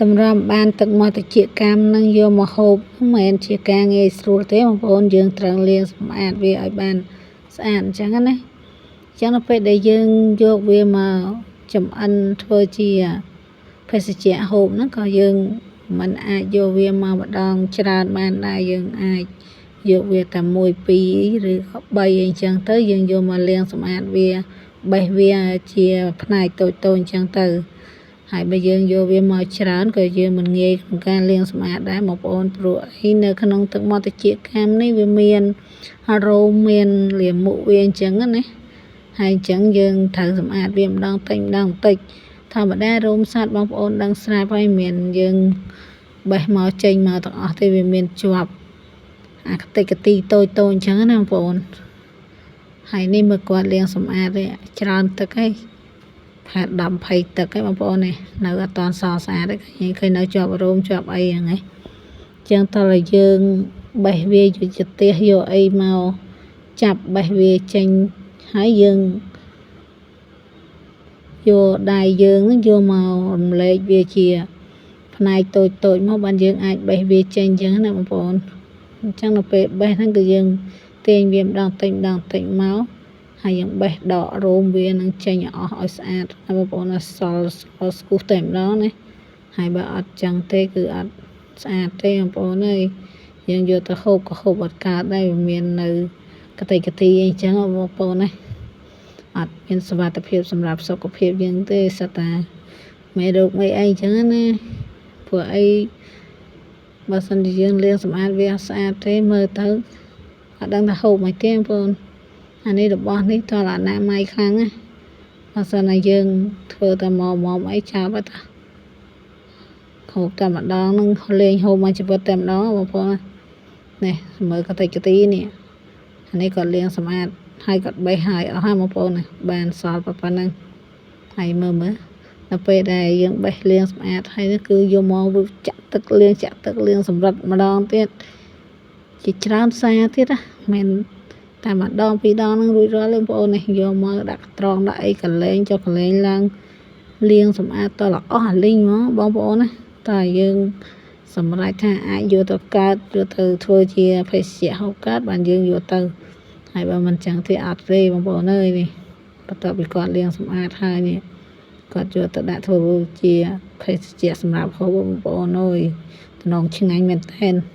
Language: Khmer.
តម្រាំបានទឹកមាត់ត្រចៀកកាំនឹងយកមកហូបមិនមែនជាការងាយស្រួលទេបងប្អូនយើងត្រូវលាងសម្អាតវាឲ្យបានស្អាតអញ្ចឹងណាអញ្ចឹងនៅពេលដែលយើងយកវាមកចំអិនធ្វើជាភេសជ្ជៈហូបហ្នឹងក៏យើងមិនអាចយកវាមកម្ដងច្រើនបានដែរយើងអាចយកវាតែ1 2ឬក៏3អីចឹងទៅយើងយកមកលាងសម្អាតវាបេះវាជាផ្នែកតូចៗអញ្ចឹងទៅហើយបើយើងយកវាមកច្រើនក៏យើងមិនងាយក្នុងការលាងសម្អាតដែរបងប្អូនព្រោះអីនៅក្នុងទឹកមាត់ត្រចៀកកាំនេះវាមានរោមមានលាមកវាអញ្ចឹងណាហើយអញ្ចឹងយើងត្រូវសម្អាតវាម្ដងតិចម្ដងតិចធម្មតារោមសត្វបងប្អូនដឹងស្រាប់ហើយមិនយើងបេះមកចេញមកទាំងអស់ទេវាមានជាប់អាខ្ទេចកទីតូចតូចអញ្ចឹងណាបងប្អូនហើយនេះមើលគាត់លាងសម្អាតទេច្រើនទឹកហីផែ10 20ទឹកឯងបងប្អូននេះនៅអត់តាន់សស្អាតទេឃើញនៅជាប់រោមជាប់អីហ្នឹងឯងចឹងតើឲ្យយើងបេះវាយកជាផ្ទះយកអីមកចាប់បេះវាចេញហើយយើងយកដៃយើងនឹងយកមករំលែកវាជាផ្នែកតូចតូចមកបានយើងអាចបេះវាចេញអញ្ចឹងណាបងប្អូនអញ្ចឹងនៅពេលបេះហ្នឹងគឺយើងទាញវាម្ដងតិចម្ដងតិចមកហើយយើងបេះដករោមវានឹងចេញឲ្យអស់ឲ្យស្អាតណាបងប្អូនឲ្យសល់ស្គុះតែម្ដងណាហើយបើអត់ចឹងទេគឺអត់ស្អាតទេបងប្អូនអើយយើងយកទៅហូបក៏ហូបអត់កើតដែរវាមាននៅកតិកទីអីចឹងបងប្អូនណាអត់មានសុវត្ថិភាពសម្រាប់សុខភាពយើងទេសិតតាមេរោគមេអីចឹងណាព្រោះអីបើសិនជាយើងលាងសម្អាតវាស្អាតទេមើលទៅអត់ដឹងថាហូបមិនទេបងប្អូនអានេះរបស់នេះតើអនាម័យខ្លាំងណាបើសិនណាយើងធ្វើតែមកមកអីចាប់ហើយតាហូបតែម្ដងនឹងលេងហូបមួយជីវិតតែម្ដងបងប្អូននេះមើលកតិកទីនេះអានេះគាត់លាងសម្អាតហើយគាត់បេះហើយអស់ហើយបងប្អូនបានសល់ប៉ុណ្ណឹងហើយមើលមើលដល់ពេលដែលយើងបេះលាងសម្អាតហើយនេះគឺយកមកចាក់ទឹកលាងចាក់ទឹកលាងសម្រិតម្ដងទៀតជាច្រើនសារទៀតណាមិនតែម្ដងពីរដងហ្នឹងរួចរាល់ទេបងប្អូននេះយកមកដាក់ត្រង់ដាក់អីកលែងចុះកលែងឡើងលាងសម្អាតតលអស់អាលីងហ្មងបងប្អូនណាតើយើងសម្រាប់ថាអាចយកទៅកើតយកទៅធ្វើជាភេសជ្ជៈហូបកើតបានយើងយកទៅហើយបើមិនចឹងទេអត់ទេបងប្អូនអើយនេះបន្ទាប់ពីគាត់លាងសម្អាតហើយនេះគាត់យកទៅដាក់ធ្វើជាភេសជ្ជៈសម្រាប់ហូបបងប្អូនអើយតំណងឆ្ងាញ់មែនទែន។